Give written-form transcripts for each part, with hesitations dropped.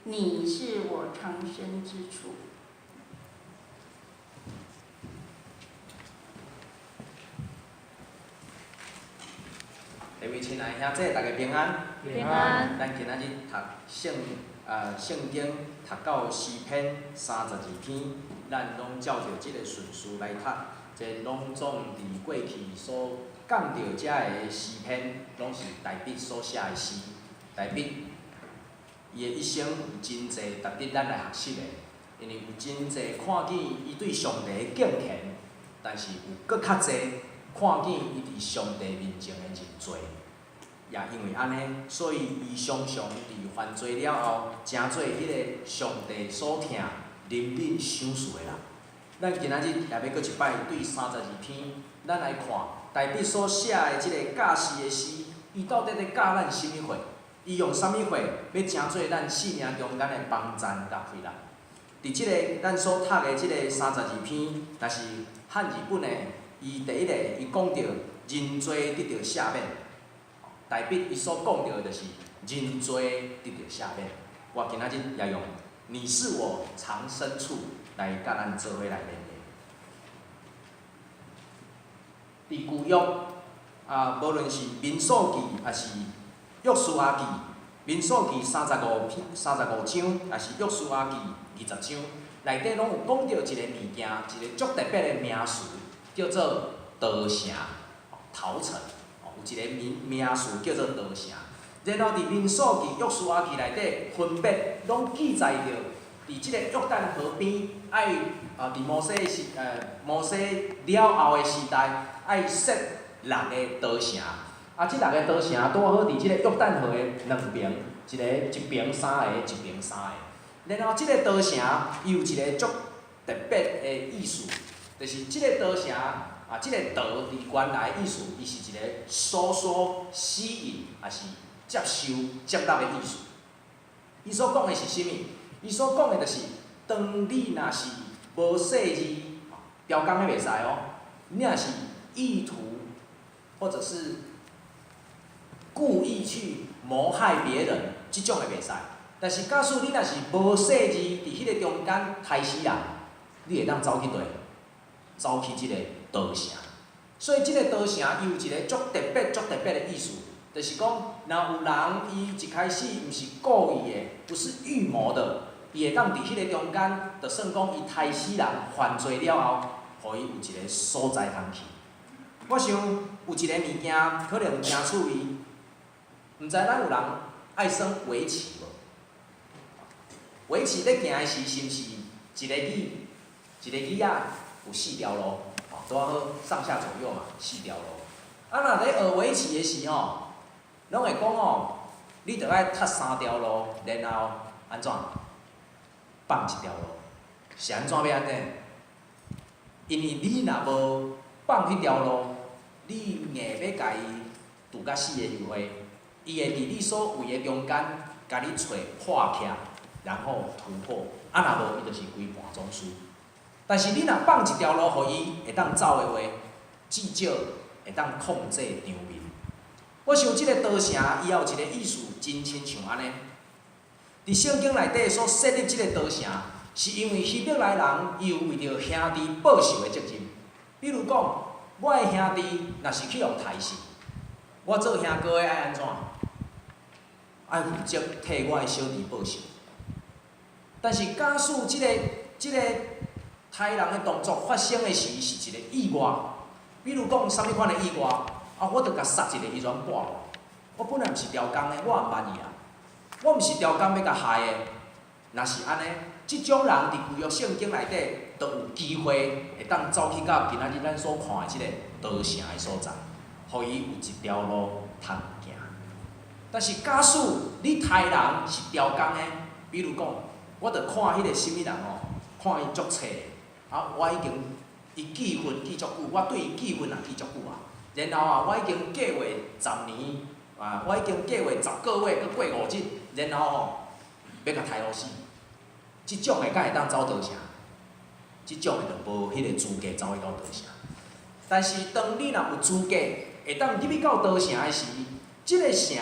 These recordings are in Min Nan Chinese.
你是我藏身之處。各位親愛兄姊，大家平安。平安。咱今仔日讀聖經讀到詩篇三十二篇，咱攏照著這个順序來讀。這攏總佇過去所講著遮个詩篇，攏是大衛所寫的詩。大衛伊的一生有真濟值得咱來學習的，因為有真濟看見伊對上帝的敬虔，但是有閣較濟看見伊佇上帝面前的認罪。也因為按呢，所以伊常常佇犯罪了後，成做彼个上帝所疼、憐憫、賞賜的人。咱今仔日也欲閣一擺對三十二篇，咱來看大衛所寫的這个教示的詩，伊到底咧教咱啥物貨？伊用啥物貨欲成做咱生命中間的幫贊佮氣力？佇這个咱所讀的這个三十二篇，若是漢字本的，伊第一个伊講著認罪得著赦免。大衛伊所講著的就是認罪得著赦免。我今仔日也用你是我藏身處來佮咱做伙來連結。佇舊約啊，無論是民數記，抑是約書亞記，民數記三十五篇、三十五章，抑是約書亞記20章，內底攏有講著一个物件，一个足特別的名詞，叫做逃城、逃城。有一个名名詞叫做逃城。然後佇民數記、約書亞記內底，分別攏記載著，佇這個約旦河邊，愛啊，佇摩西了後的時代，愛設六个逃城。啊，這六个逃城拄好佇這个約旦河的兩爿，一个一爿三个，一爿三个。然後這个逃城，伊有一个足特別的意思，就是這个逃城。啊，這个逃佇原來意思，伊是一個收縮、吸引，抑是接受、接納的意思。伊所講的是啥物？伊所講的就是，當你若是無細膩，刁工的袂使哦。你若是意圖，或者是故意去謀害別人，這種的袂使。但是假使你若是無細膩，佇彼个中間刣死人，你會當走去佗？走去這个逃城。所以這个逃城伊有一个足特別、足特別的意思，就是講，若有人伊一開始毋是故意的，不是預謀的，伊會當佇彼个中間，就算講伊刣死人、犯罪了後，予伊有一个所在通去。我想有一个物件可能誠趣味，毋知咱有人愛耍圍棋無？圍棋咧行的時，是毋是一个子，一个子仔有四條路？吼，拄好上下左右嘛，四條路。啊，若咧學圍棋的時吼，攏會講吼，你著愛踢三條路，然後按怎放一條路？是按怎欲按呢？因為你若無放彼條路，你硬欲共伊拄甲死的機會，伊會佇你所圍的中間，共你揣破起，然後突破。啊，若無伊就是規盤總輸。但是你若放一條路予伊會當走的話，至少會當控制場面。我想這个逃城，伊也有一个意思，真親像按呢。佇聖經內底所設立這个逃城，是因為希伯來人伊有為著兄弟報仇的責任。比如講，我的兄弟若是去予刣死，我做兄哥的愛按怎？愛負責替我的小弟報仇。但是假使這个刣人的動作發生的時，是一個意外。比如講，啥物款的意外？啊，我著共殺一个，伊全跋落。我本來毋是刁工的，我也毋捌伊啊。我毋是刁工欲共害的。若是按呢，這種人佇舊約聖經內底，就有機會會當走去到今仔日咱所看的這个逃城的所在，予伊有一條路通行。但是假使你刣人是刁工的，比如講，我著看彼个啥物人哦，看伊足冊，啊，我已經伊記恨記足久，我對伊記恨也記足久啊。然後啊，我已經計劃10年，啊，我已經計劃10個月，閣過5日，然後吼，欲共刣予死。這種的敢會當走逃城？這種的就無彼个資格走去到逃城。但是當你若有資格會當入去到逃城的時，這个城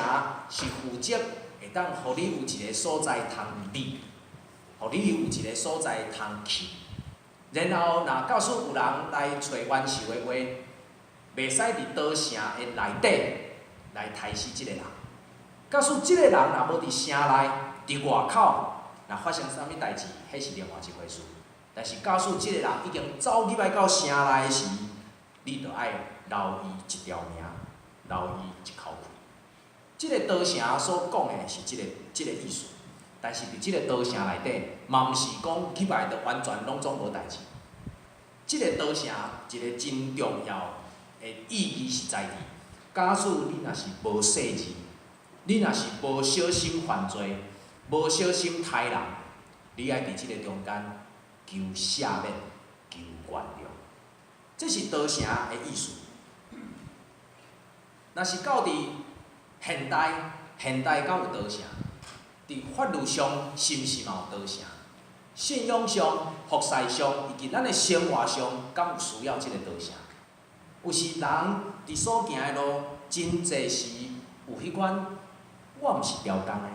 是負責會當予你有一个所在通匿，予你有一个所在通去。然後，若假使有人來揣冤仇的話，袂使佇都城的內底來刣死這个人。假使這个人若無佇城內，佇外口，若發生啥物代誌，彼是另外一回事。但是假使這个人已經走入來到城內時，你著愛留伊一條命，留伊一口氣。這个道成所講的是這个意思。但是佇這个道成內底，嘛毋是講入來就完全攏總無代誌。這个道成一个真重要的意義是在佇，假使你若是無細膩，你若是無小心犯罪，無小心刣人，你愛佇這个中間求赦免、求原諒，這是道成的意思。若是到佇現代，現代敢有道成？佇法律上是毋是嘛有道成？信仰上、服侍上以及咱的生活上，敢有需要這个道成？有時人佇所行的路，真濟時有彼款，我毋是刁工的，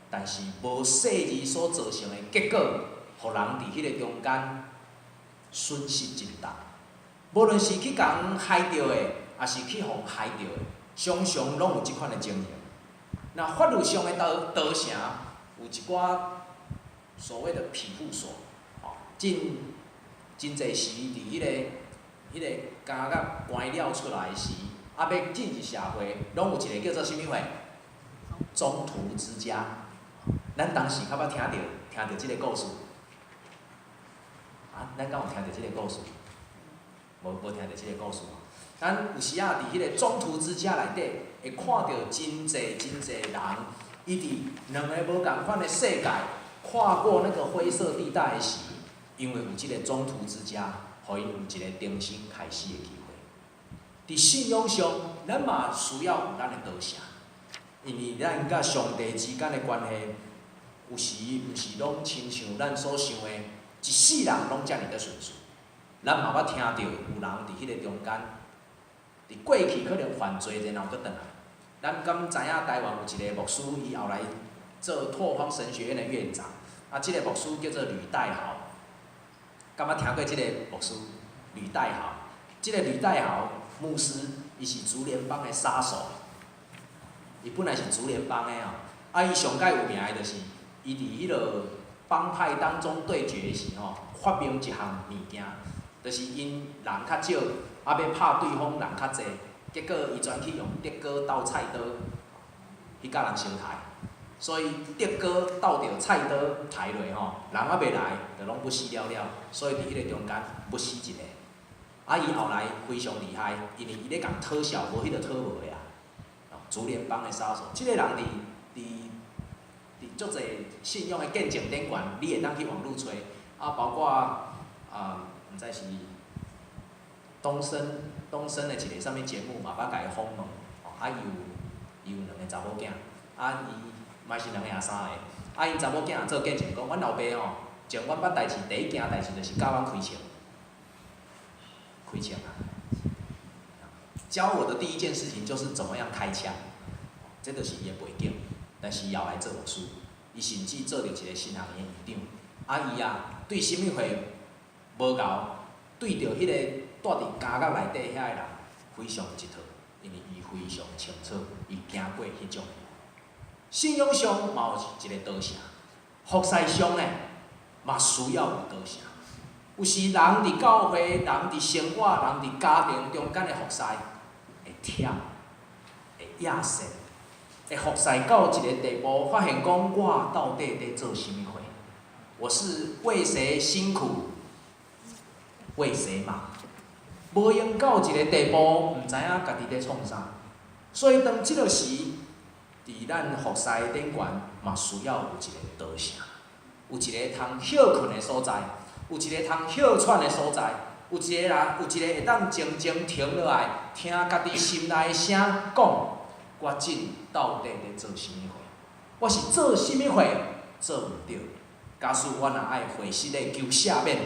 但是無細膩所造成的結果，予人佇彼个中間損失真大。無論是去共人害著的，抑是去予人害著的，常常攏有這款的情形。那法律上的道成有一寡所謂的庇護所，吼，真濟時佇彼个監獄關了出來時，欲進入社會，攏有一個叫做啥物會？中途之家。咱當時較捌聽著這个故事。啊，咱敢有聽著這个故事？無聽著這个故事。咱有時仔佇彼个中途之家內底，會看著真濟真濟人，伊佇兩个無仝款的世界，跨過那個灰色地帶的時，因為有這个中途之家，予𪜶有一个重新開始的機會。佇信仰上，咱嘛需要有咱的道成，因為咱佮上帝之間的關係，有時毋是攏親像咱所想的，一世人攏遮爾的順遂。咱嘛捌聽著有人佇彼个中間，佇過去可能犯罪，然後閣轉來。咱敢知影台灣有一个牧師，伊後來做拓荒神學院的院長。啊，這个牧師叫做呂岱豪。敢捌聽過這个牧師？呂岱豪，這个呂岱豪牧師，伊是竹聯幫的殺手。伊本來是竹聯幫的哦。啊，伊上蓋有名的就是，伊佇彼个幫派當中對決時吼，發明一項物件，就是𪜶人較少，欲拍對方人較濟，結果伊專去用竹篙鬥菜刀，去共人相刣。所以竹篙鬥著菜刀刣落吼，人猶未來，就攏欲死了了。所以佇彼个中間，欲死一个。啊，伊後來非常厲害，因為伊咧共討笑，無彼个討無的啊。竹聯幫的殺手，這个人佇足濟信仰的見證頂懸，你會當去網路揣，啊，包括啊，毋知是東森的一个啥物節目嘛，捌共伊訪問，啊，伊有兩个查某囝，啊，伊嘛是兩個抑三个，啊，𪜶查某囝也做見證講，阮老爸吼，前阮捌代誌，第一件代誌就是教阮開槍，開槍啊！教我的第一件事情就是怎麼樣開槍，這就是伊的背景。但是伊後來做牧師，伊甚至做著一個神學院的院長。啊，伊啊，對啥物貨無𠢕，對著彼個蹛佇監獄內底遐个人非常有一套，因為伊非常清楚，伊行過彼種的路。信仰上嘛有一個道成，服侍上呢嘛需要有道成。有時人佇教會、人佇生活、人佇家庭中間的服侍會忝、會厭世，會服侍到一个地步，發現講我到底佇做啥物貨？我是為誰辛苦，為誰忙？無閒到一个地步，毋知影家己佇創啥。所以當這个時，佇咱服侍頂懸嘛需要有一个道成，有一个通歇睏的所在，有一个通歇喘的所在，有一个人，有一個會當靜靜停落來，聽家己心內的聲講，我這到底佇做啥物貨？我是做啥物貨做毋對？假使我若愛回失的求赦免，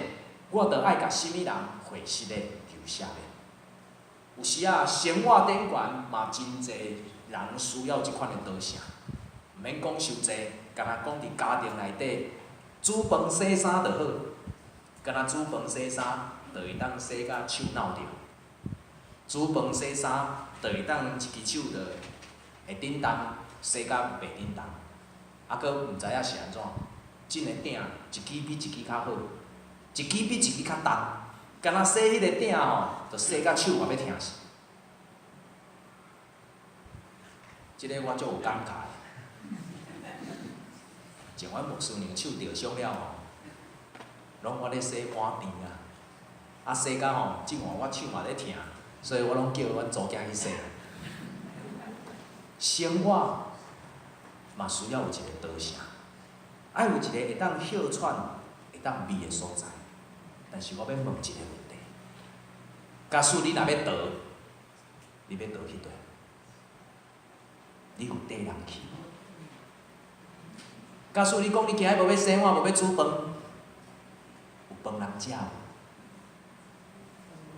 我著愛共啥物人回失的求赦免。有時啊，生活頂懸嘛真濟人需要這款的道成。毋免講傷濟，干焦講佇家庭內底煮飯洗衫就好，干焦煮飯洗衫就會當洗甲手挃著，煮飯洗衫就會當一支手就會振動，洗甲袂振動，啊，閣毋知影是按怎，這个鼎一支比一支較好，一支比一支較重，干焦洗彼个鼎吼，就洗甲手嘛欲疼死。這个我足有感慨。像阮牧師娘手著傷了吼，攏我咧洗碗澱啊，啊洗甲吼，這換我手嘛咧疼，所以我攏叫阮查某囝去洗。生活嘛需要有一个逃城，愛有一個會當歇喘、會當避的所在。但是我欲問一個問題：假使你若欲逃，你欲逃去佗？你有綴人去無？假使你講你今仔無欲洗碗，無欲煮飯，有飯人食無？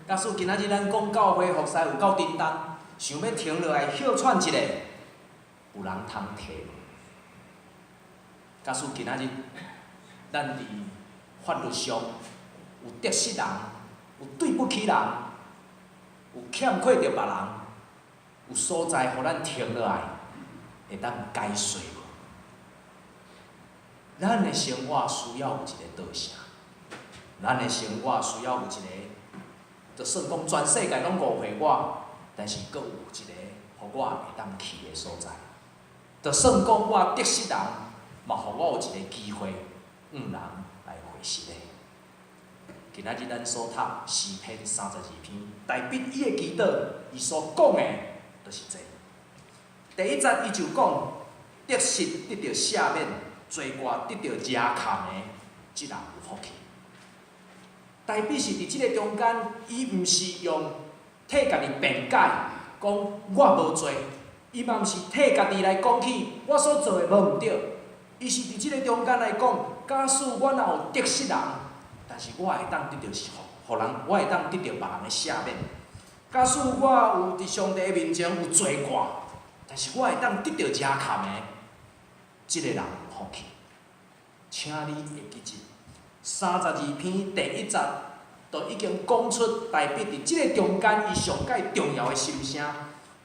假使今仔日咱講教會服侍有夠沉重，想欲停落來歇喘一下，有人通提無？假使今仔日咱佇法律上有得失人，有對不起人，有欠虧著別人，有所在予咱停落來，會當解稅無？咱的生活需要有一个逃城，咱的生活需要有一个，就算講全世界攏誤會我，但是閣有一个予我會當去的所在。就算講我得失人，嘛予我有一个機會，向人來回實的。今仔日咱所讀詩篇三十二篇，大衛伊的祈禱，伊所講的，就是這。第一節伊就講，得失得著赦免，罪過得著遮蓋的，這人有福氣。大衛是佇這个中間，伊毋是用替家己辯解，講我無罪，伊嘛毋是替家己來講起我所做的無毋對，伊是佇這个中間來講，假使我若有得失人，但是我會當得著予人，我會當得著別人的赦免。假使我有佇上帝的面前有罪過，但是我會當得著遮蓋的，這个人有福氣。請你會記得，三十二篇第一節，就已經講出大衛佇這个中間伊上蓋重要的心聲，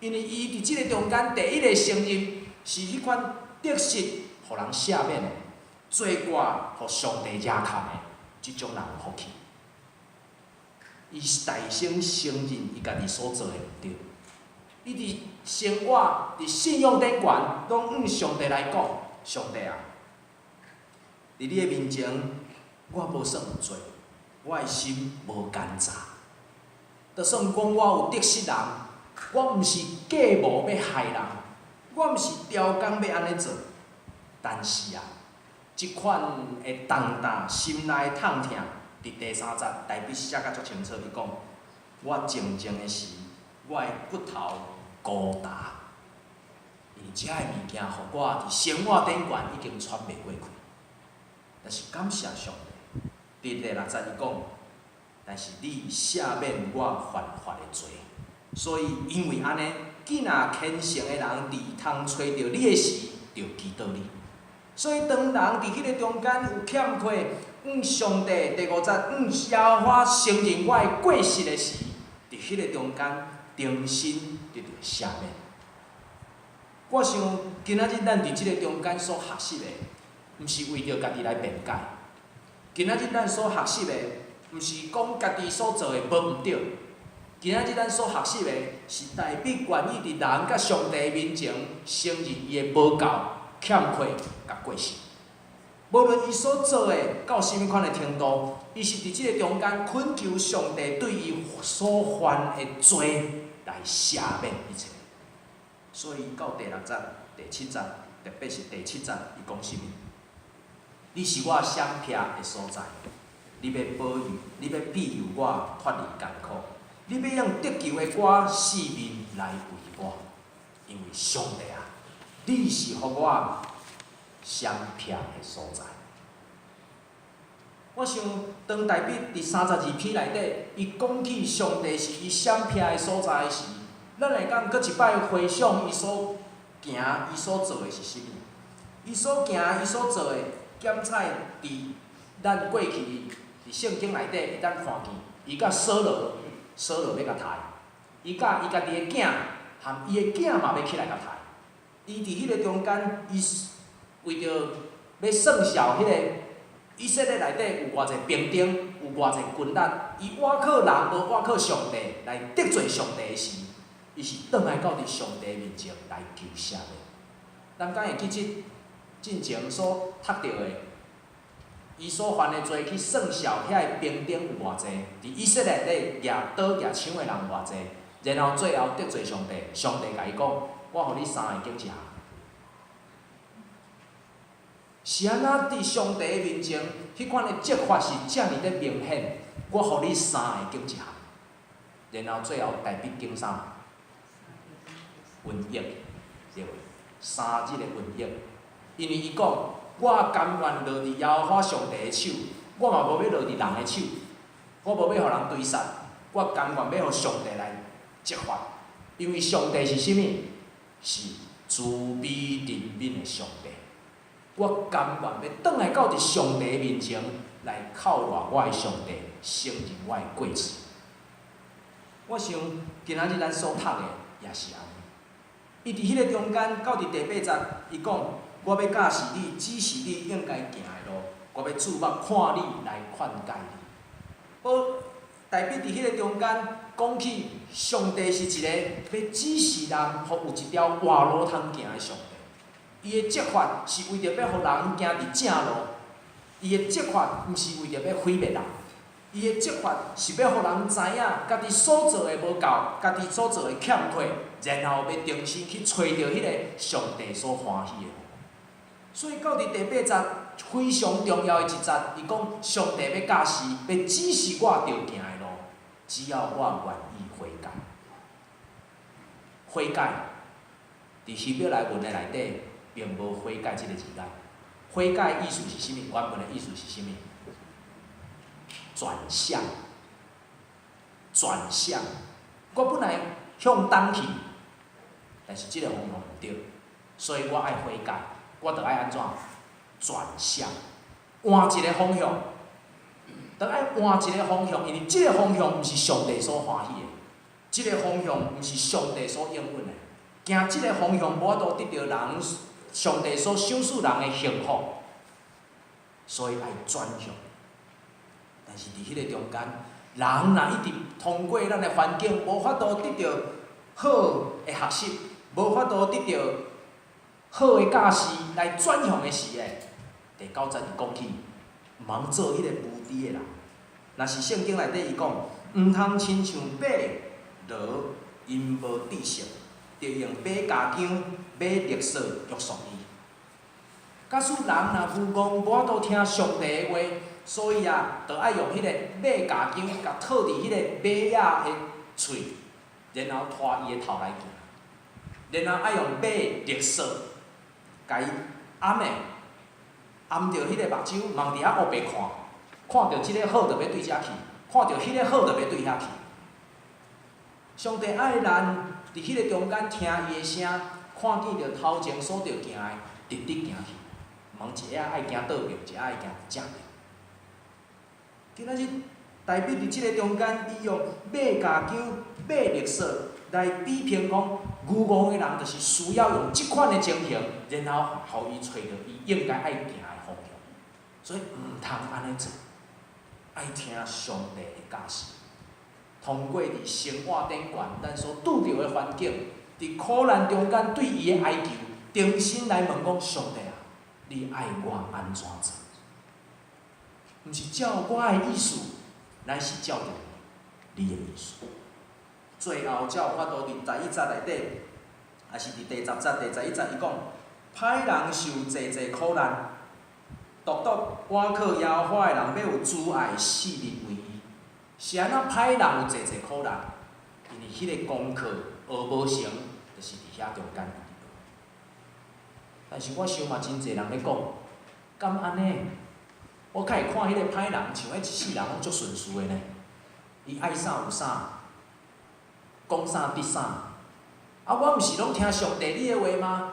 因為伊佇這个中間第一个承認是彼款得失予人赦免的，罪過予上帝遮蓋的，這種人有福氣。伊是大聲承認伊家己所做的毋對，伊佇生活、佇信仰頂懸，攏向上帝來講：上帝啊，佇你的面前，我無算有罪，我的心無奸詐。就算講我有得失人，我毋是計謀欲害人，我毋是刁工欲按呢做，但是啊，這款的重擔、心內的痛疼，佇第三節，大衛寫甲足清楚，伊講：我靜靜的時，我的骨頭孤焦，因為這个物件，予我佇生活頂懸已經喘袂過氣。但是感謝上帝，佇第六節伊講：但是你赦免我犯法的罪，所以因為按呢，囝若虔誠的人佇通揣著你的時，就祈禱你。所以當人佇彼个中間有欠缺，向上帝第五節向耶和華承認我的過失的時，佇彼个中間重新得著赦免。我想今仔日咱佇這个中間所學習的，毋是為著家己來辯解。今仔日咱所學習的，毋是講家己所做的無毋對。今仔日咱所學習的，是大衛願意佇人佮上帝面前承認伊的無夠、欠缺佮過失。無論伊所做的到啥物款的程度，伊是佇這个中間懇求上帝對伊所犯的罪來赦免一切。所以到第六節、第七節，特別是第七節，伊講啥物？你是我閃避的所在，你欲保佑，你欲庇佑我脫離艱苦，你欲用得救的歌四面來圍我，因為上帝啊，你是予我閃避的所在。我想，當大衛佇三十二篇內底，伊講起上帝是伊閃避的所在時，咱會當閣一擺回想伊所行、伊所做的是啥物？伊所行、伊所做的檢採，佇咱過去佇聖經內底會當看見，伊佮掃羅，掃羅欲共刣，伊佮伊家己的囝，含伊的囝嘛欲起來共刣。伊佇彼个中間，伊為著欲算數彼個以色列內底有偌濟兵丁，有偌濟軍力，伊倚靠人無倚靠上帝來得罪上帝的時，伊是轉來到佇上帝面前來求赦的。咱敢會記得進前所讀著的，伊所犯的罪去算數遐个兵丁有偌濟，佇以色列內底舉刀舉槍的人有偌濟，然後最後得罪上帝，上帝共伊講：我予你三个揀一項。是按怎佇上帝面前，彼款的責罰是遮爾的明顯，我予你三个揀一項，然後最後大衛揀啥？瘟疫，對無？3日的瘟疫，因為伊講，我甘願落佇耶和華上帝的手，我嘛無欲落佇人的手，我無欲予人追殺，我甘願欲予上帝來責罰，因為上帝是啥物？是慈悲憐憫的上帝。我甘願欲轉來到佇上帝面前來靠賴我的上帝，承認我的過錯。我想今仔日咱所讀的也是按呢。伊佇彼个中間，到佇第八節，伊講：我欲教示你，指示你應該行的路，我欲注目看你來勸誡你。好，大衛佇彼个中間講起，上帝是一個欲指示人，予有一條活路通行的上帝。伊的責罰是為著欲予人行佇正路，伊的責罰毋是為著欲毀滅人，伊的責罰是欲予人知影家己所做的無夠，家己所做的欠缺，然後欲重新去揣著彼個上帝所歡喜的。所以到佇第八節非常重要的一節，伊講上帝欲教示，欲指示我著行的路，只要我願意悔改。悔改，佇希伯來文的內底，並無悔改這个字眼。悔改意思是啥物？原文的意思是啥物？轉向，轉向。我本來向東去，但是這个方向毋對，所以我愛悔改，我著愛按怎？轉向，換一个方向，著愛換一个方向，因為這个方向毋是上帝所歡喜的，這个方向毋是上帝所應允的。行這个方向無法度得著人上帝所賞賜人的幸福，所以愛轉向。但是佇彼个中間，人若一直通過咱的環境，無法度得著好的學習，無法度得著好的教示來轉向的時咧，第九節伊講起，毋通做彼个無知的人。若是聖經內底伊講，毋通親像馬驢𪜶無知識，著用馬鉸鉗、馬勒索約束伊。假使人若愚戇，無法度聽上帝的話，所以啊，著愛用彼個馬鉸鉗，共套佇彼個馬仔的喙，然後拖伊的頭來行，然後愛用馬勒索，共伊掩的，掩著彼個目睭，茫佇遐烏白看，看著這个好就欲對遮去，看著彼个好就欲對遐去。上帝愛咱佇彼个中間聽伊的聲，看見著頭前所著行的，直直行去，毋通一下愛行倒爿，一下愛行正爿。今仔日大衛佇這个中間，伊用馬鉸鉗、馬勒索來比評講，愚戇的人就是需要用這款的情形，然後予伊揣著伊應該愛行的方向。所以毋通按呢做，愛聽上帝的教示。通過佇生活頂懸，咱所拄著的環境，佇苦難中間對伊的哀求，重新來問講：上帝啊，你愛我按怎做？毋是照我的意思，乃是照著你的意思。最後才有法度佇11節內底，抑是佇第10節、第11節，伊講：歹人受濟濟苦難，獨獨倚靠耶和華的人，欲有慈愛四面圍伊。是按怎歹人有濟濟苦難？因為彼个功課學無成，就是佇遐中間。但是我想嘛，真濟人咧講，敢按呢？我較會看彼個歹人，像彼一世人攏足順遂的呢。伊愛啥有啥，講啥得啥。啊，我毋是攏聽上帝你的話嗎？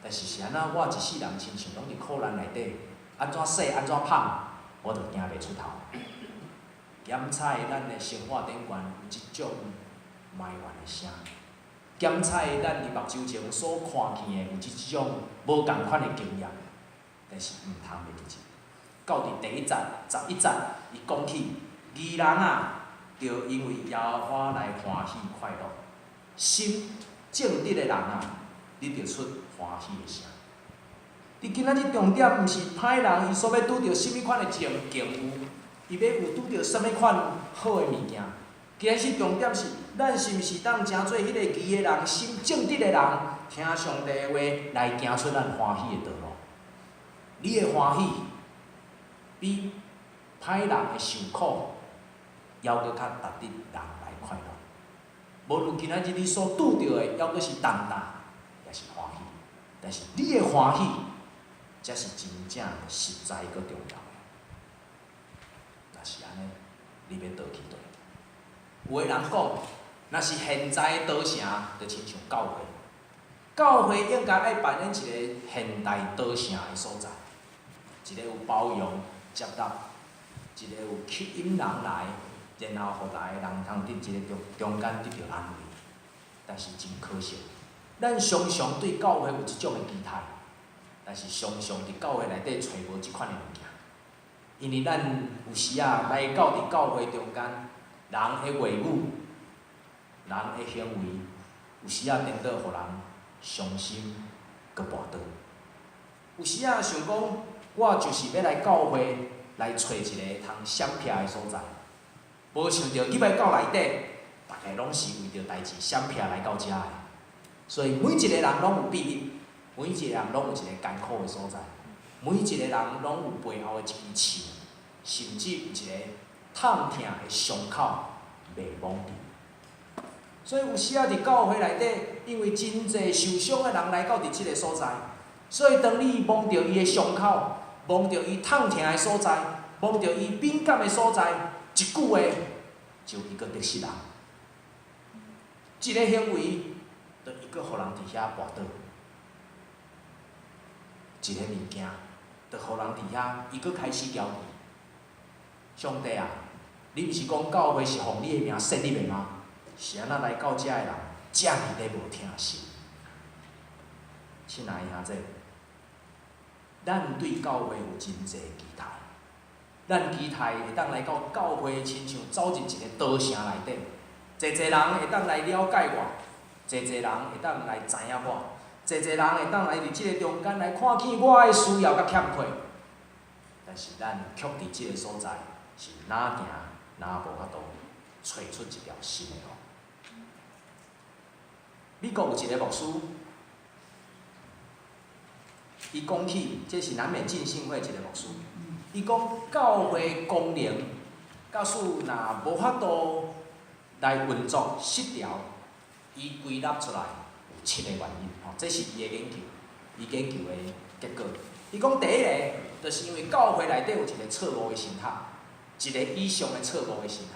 但是是按怎我一世人親像攏佇苦難內底，按怎洗按怎麭，我都行袂出頭。檢採咱的生活頂懸有這種埋怨的聲，檢採咱佇目睭前所看見的有這種無仝款的經驗，但是毋通袂記得。到佇第一節、11節，伊講起義人啊，著因為耶和華來歡喜快樂，心正直的人啊，你著出歡喜的聲。佇今仔日重點毋是歹人伊所欲拄著啥物款的境境遇，伊欲有拄著啥物款好的物件。今仔日重點是，咱是毋是當成做彼個義的人，心正直的人，聽上帝的話來行出咱歡喜的道路。你的歡喜比歹人的受苦，猶閣較值得人來快樂。無論今仔日你所拄著的，猶閣是重擔，抑是歡喜，但是你的歡喜，才是真正實在閣重要的。若是按呢，你欲佗去佗？有的人講，若是現在的都城，就親像教會，教會應該愛扮演一個現代都城的所在，一個有包容、接納，一個有吸引人來，然後予逐个人通佇這个中中間得著安慰。但是真可惜，咱常常對教會有這種的期待，但是常常佇教會內底揣無這款的物件，因為咱有時仔來到佇教會中間，人的話語、人的行為，有時仔顛倒予人傷心閣跋倒。有時仔想講，我就是欲來教會來揣一个通閃避的所在，無想著入來到內底，逐家攏是為著代誌閃避來到遮的，所以每一个人攏有秘密，每一个人攏有一个艱苦的所在，每一个人攏有背後的一支刺，甚至有一个痛疼的傷口袂摸著。所以有時仔佇教會內底，因為真濟受傷的人來到佇這个所在，所以當你摸著伊的傷口，摸著伊痛疼的所在，摸著伊敏感的所在，一句話就伊閣得失人。這个行為，就伊閣予人佇遐跋倒。一個物件，就予人佇遐，伊閣開始懷疑。上帝啊，你毋是講教會是奉你的名設立的嗎？是按怎來到遮的人，遮爾咧無聽信？親愛的兄弟，咱對教會有真濟期待，咱期待會當來到教會，親像走入一个都城內底，濟濟人會當來了解我，濟濟人會當來知影我，濟濟人會當來佇這个中間來看見我的需要佮欠缺。但是咱卻佇這个所在是若行若無法度揣出一條新的路。美國有一个牧師，伊講起，這是南美浸信會一个牧師，伊講教會功能，假使若無法度來運作失調，伊歸納出來有七個原因，吼，這是伊的研究，伊研究的結果。伊講第一个，就是因為教會內底有一个錯誤的神學，一個以上的錯誤的神學。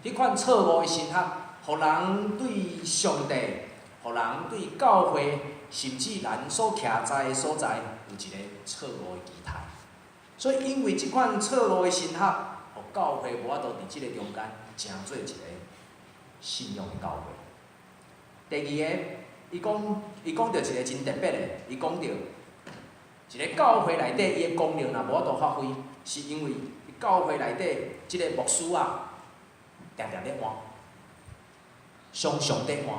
彼款錯誤的神學，予人對上帝，予人對教會，甚至咱所徛在的所在，有一个錯誤的期待。所以，因為這款錯誤的神學，予教會無法度佇這个中間成做一个信仰的教會。第二个，伊講，伊講著一个真特別的，伊講著一个教會內底伊的功能若無法度發揮，是因為教會內底這个牧師啊，定定咧換，常常咧換。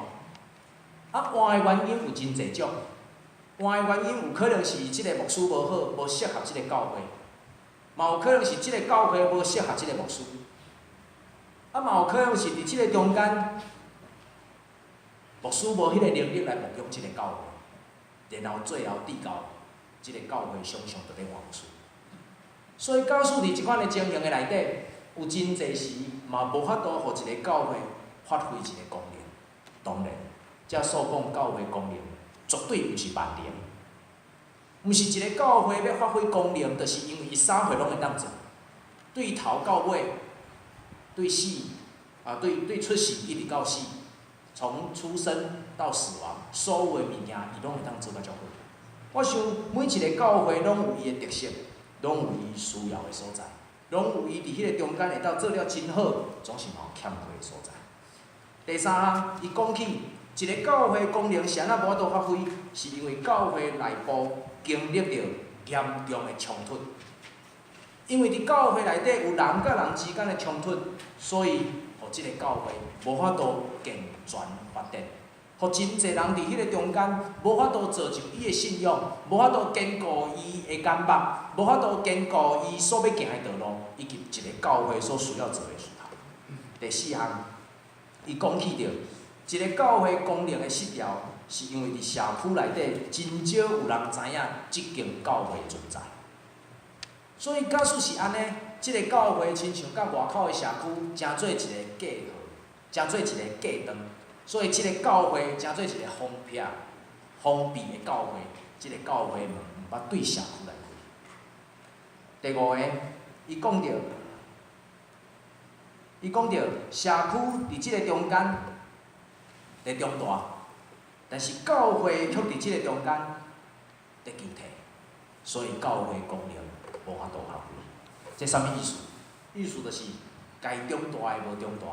啊，換的原因有真濟種，換的原因有可能是這个牧師無好，無適合這个教會；嘛有可能是這个教會無適合這个牧師。啊，嘛有可能是佇這个中間，牧師無彼个能力來牧養這个教會，然後最後至到這个教會常常就咧換牧師。所以假使佇這款的情形的內底，有真濟時嘛無法度予一个教會發揮一个功能。當然，這所講教會功能，絕對毋是萬能。毋是一个教會欲發揮功能，就是因為伊啥貨攏會當做，對頭到尾，對死啊，對對出世一直到死，從出生到死亡，所有的物件伊攏會當做甲足好。我想每一个教會攏有伊的特色，攏有伊需要的所在，攏有伊佇彼個中間會當做了真好，總是嘛有欠缺的所在。第三項，伊講起一个教會功能是按怎無法度發揮，是因為教會內部經歷著嚴重的衝突。因為佇教會內底有人佮人之間的衝突，所以予這个教會無法度健全發展，予真濟人佇彼个中間無法度造就伊的信仰，無法度堅固伊的眼目，無法度堅固伊所欲行的道路，以及一个教會所需要做的事項。第四項，伊講起著一个教會功能的失調，是因為佇社區內底真少有人知影這間教會存在。所以假使是按呢，這个教會親像佮外口的社區，成做一个隔閡，成做一个隔斷。所以這个教會成做一个封閉、封閉的教會，這个教會門毋捌對社區來開。第五个，伊講著社區佇這个中間佇長大，但是教會卻佇這个中間佇求退，所以教會功能無法度發揮。這啥物意思？意思就是該長大的無長大，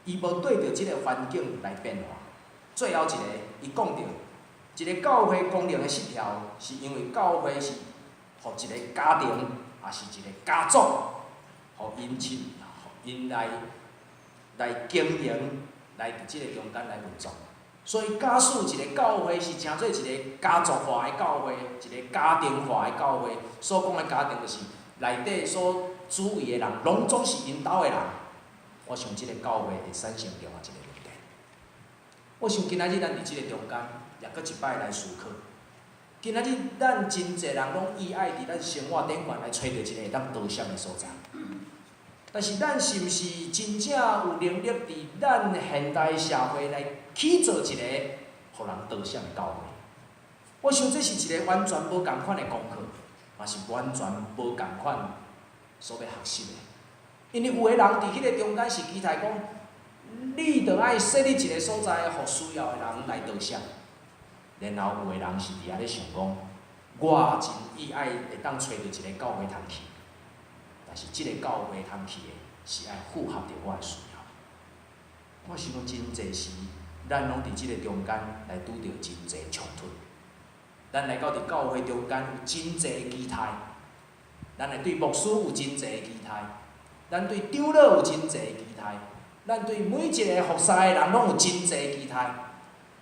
伊無對著這个環境來變化。最後一個，伊講著一个教會功能的失調，是因為教會是予一个家庭，抑是一个家族，予𪜶親，𪜶來經營，來佇這个中間來運作。所以，假使一个教會是成做一个家族化的教會，一个家庭化的教會，所講的家庭就是內底所主位的人，攏總是𪜶兜的人。我想這个教會會產生另外一个問題。我想今仔日咱佇這个中間，也閣一擺來思考。今仔日咱真濟人攏意愛佇咱生活頂懸來揣著一個會當逃閃的所在。但是咱是毋是真正有能力佇咱現代社會來起造一個予人逃閃的教會？我想這是一個完全無仝款的功課，嘛是完全無仝款所欲學習的。因為有的人佇彼个中間是期待講，你著愛設立一個所在，予需要的人來逃閃。然後有的人是佇遐咧想講，我真意愛會當揣著一个教會通去，但是這个教會通去的是愛符合著我的需要。我想講真濟時，咱攏佇這个中間來拄著真濟衝突。咱來到佇教會中間有真濟期待，咱會對牧師有真濟期待，咱對長老有真濟期待，咱對每一个服侍的人攏有真濟期待。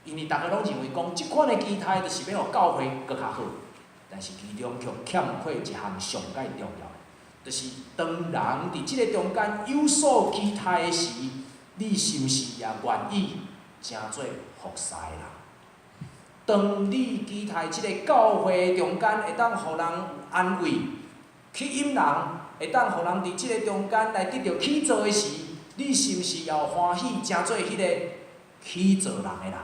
因為逐个攏認為講，這款的期待就是欲予教會閣較好，但是其中卻欠缺一項上蓋重要的，就是當人佇這个中間有所期待的時，你是毋是也願意成做服侍的人？當你期待這个教會中間會當予人有安慰、吸引人，會當予人佇這个中間來得著起造的時，你是毋是也有歡喜成做彼个起造人的人？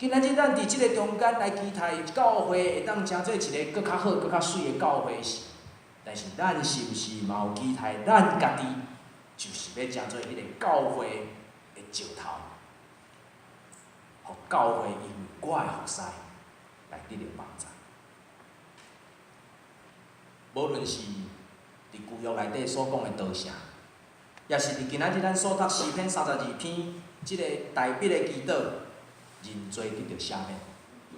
今仔日咱佇這个中間來期待教會會當成做一个閣較好、閣較媠的教會時，但是咱是毋是嘛有期待咱家己就是欲成做彼个教會的石頭，予教會因為我的服侍來得著幫助。無論是佇舊約內底所講的逃城，抑是佇今仔日咱所讀詩篇三十二篇這个大衛的祈禱，認罪得著赦免。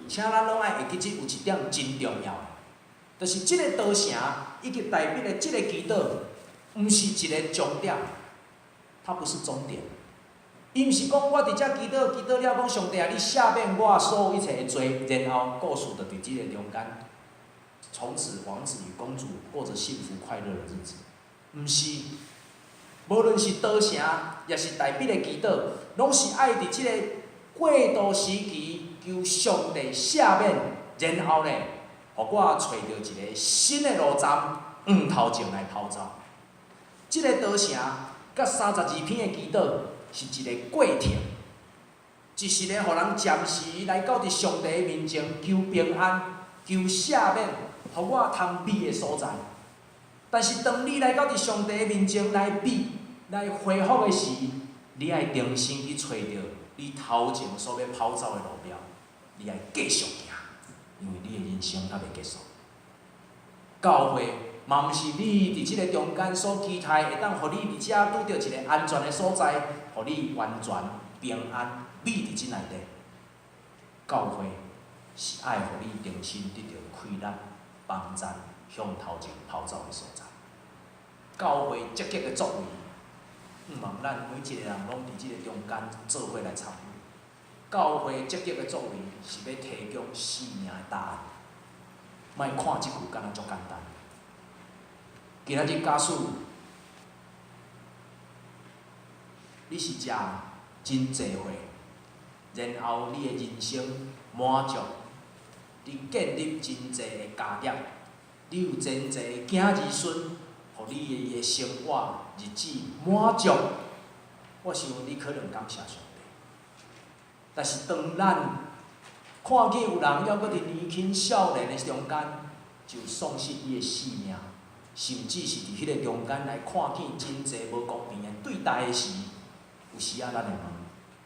請咱攏愛會記這有一點真重要的，就是這个逃城以及大衛的這个祈禱，毋是一个終點，它不是終點。伊毋是講我佇遮祈禱，祈禱了講上帝啊，你赦免我所有一切的罪，然後故事就佇這个中間，從此王子與公主過著幸福快樂的日子。毋是，無論是逃城，抑是大衛的祈禱，攏是愛佇這個過渡時期求上帝赦免，然後呢，予我揣著一个新的路站，向頭前來跑走。這个逃城佮三十二篇的祈禱是一个過程，一是咧，予人暫時來到佇上帝面前求平安、求赦免，予我通避的所在。但是當你來到佇上帝面前來避、來恢復的時，你愛重新去揣著你頭前所欲跑走的路標，你愛繼續行。因為你的人生猶未結束。教會嘛毋是你佇這个中間所期待會當予你佇遮拄著一个安全的所在，予你完全平安覕佇這內底。教會是愛予你重新得著氣力、幫贊、向頭前跑走的所在。教會積極的作為，毋望咱每一个人攏佇這个中間做伙來參與。教會積極的作為是欲提供生命的答案。莫看這句敢若足簡單。今仔日假使你是食真濟歲，然後你的人生滿足，你建立真濟的家業，你有真濟囝兒孫，予你的生活日子滿足，我想你可能感謝上帝。但是當咱看見有人猶閣佇年輕少年的中間就喪失伊的性命，甚至是佇彼个中間來看見真濟無公平的對待的時，有時仔咱會問：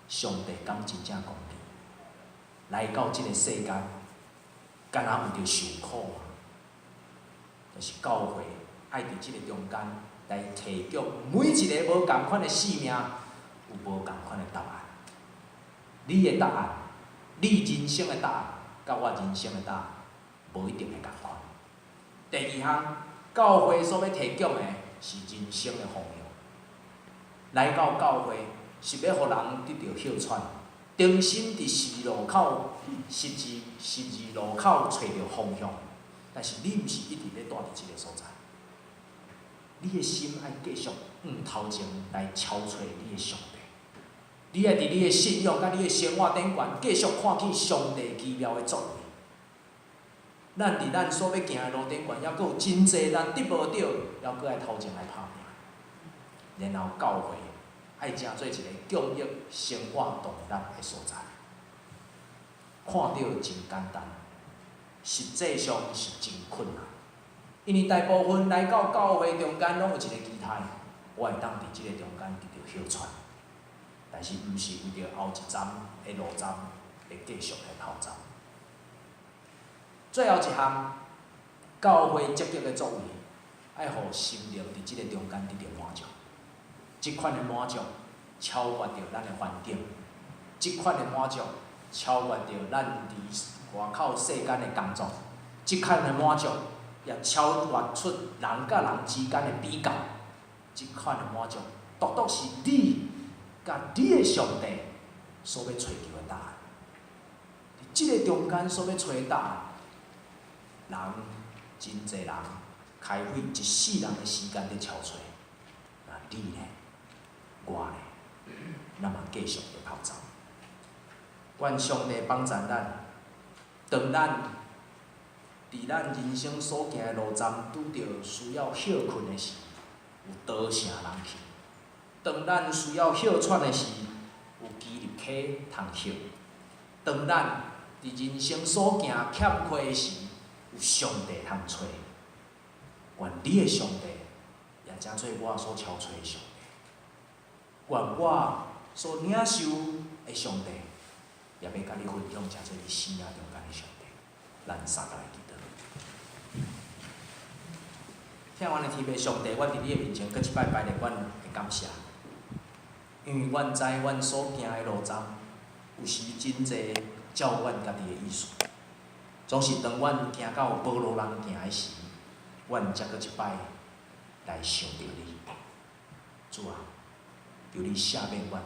上帝敢真正公平？來到這个世間，敢若為著受苦嗎？但是教會愛佇這个中間來提供每一个無仝款的生命，有無仝款的答案。你的答案，你人生的答案，佮我人生的答案，無一定會仝款。第二項，教會所欲提供的是人生的方向。來到教會是欲予人得著歇喘，重新佇十字路口揣著方向。但是你毋是一直欲蹛佇這个所在，你的心愛繼續向頭前來敲揣你的上帝。你愛佇你的信仰佮你的生活頂懸，繼續看見上帝奇妙的作為。咱佇咱所欲行的路頂懸，猶閣有真濟咱得無著，猶閣愛頭前來拍拚。然後教會愛成做一个供應生活動力的所在。看著真簡單，實際上是真困難。因為大部分來到教會中間，攏有一个期待，我會當佇這个中間得著歇喘。但是毋是為著後一站的路站會繼續來跑走。最後一項，教會積極的作為，愛予心靈佇這个中間得著滿足。這款的滿足超越著咱的環境，這款的滿足超越著咱佇外口世間的工作，這款的滿足也超越出人佮人之間的比較。這款的滿足，獨獨是你佮你的上帝所欲揣求的答案。佇這个中間所欲揣的答案，人真濟人開費一世人的時間佇敲揣，那你呢？我呢？咱嘛繼續佇跑走。願上帝幫贊咱，當咱佇咱人生所行的路站拄著需要歇睏的時，有稻城通去；當咱需要歇喘的時，有基立溪通歇；當咱佇人生所行欠缺的時，有上帝通揣。願你的上帝也成做我所敲揣的上帝。願我所領受的上帝，也欲佮你分享，成做你生命中間的上帝。咱三個來祈禱。疼阮的天父上帝，阮佇你的面前，閣一擺擺列阮的感謝，因為阮知阮所行的路站，有時真濟照阮家己的意思，總是當阮行到無路通行的時，阮才閣一擺來想著你。主啊，求你赦免阮，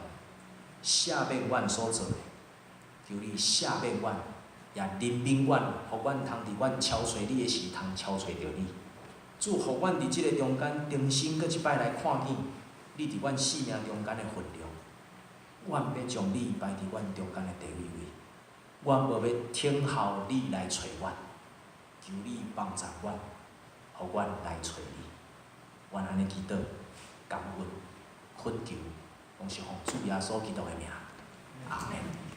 赦免阮所做的，求你赦免阮，也憐憫阮，予阮通佇阮敲揣你的時，通敲揣著你。主，予阮佇這个中間重新閣一擺來看見你佇阮生命中間的份量。阮欲將你擺佇阮中間的第一位，阮無欲等候你來揣阮，求你幫助阮，予阮來揣你。阮按呢祈禱、感恩、懇求，攏是奉主耶穌基督的名，阿們。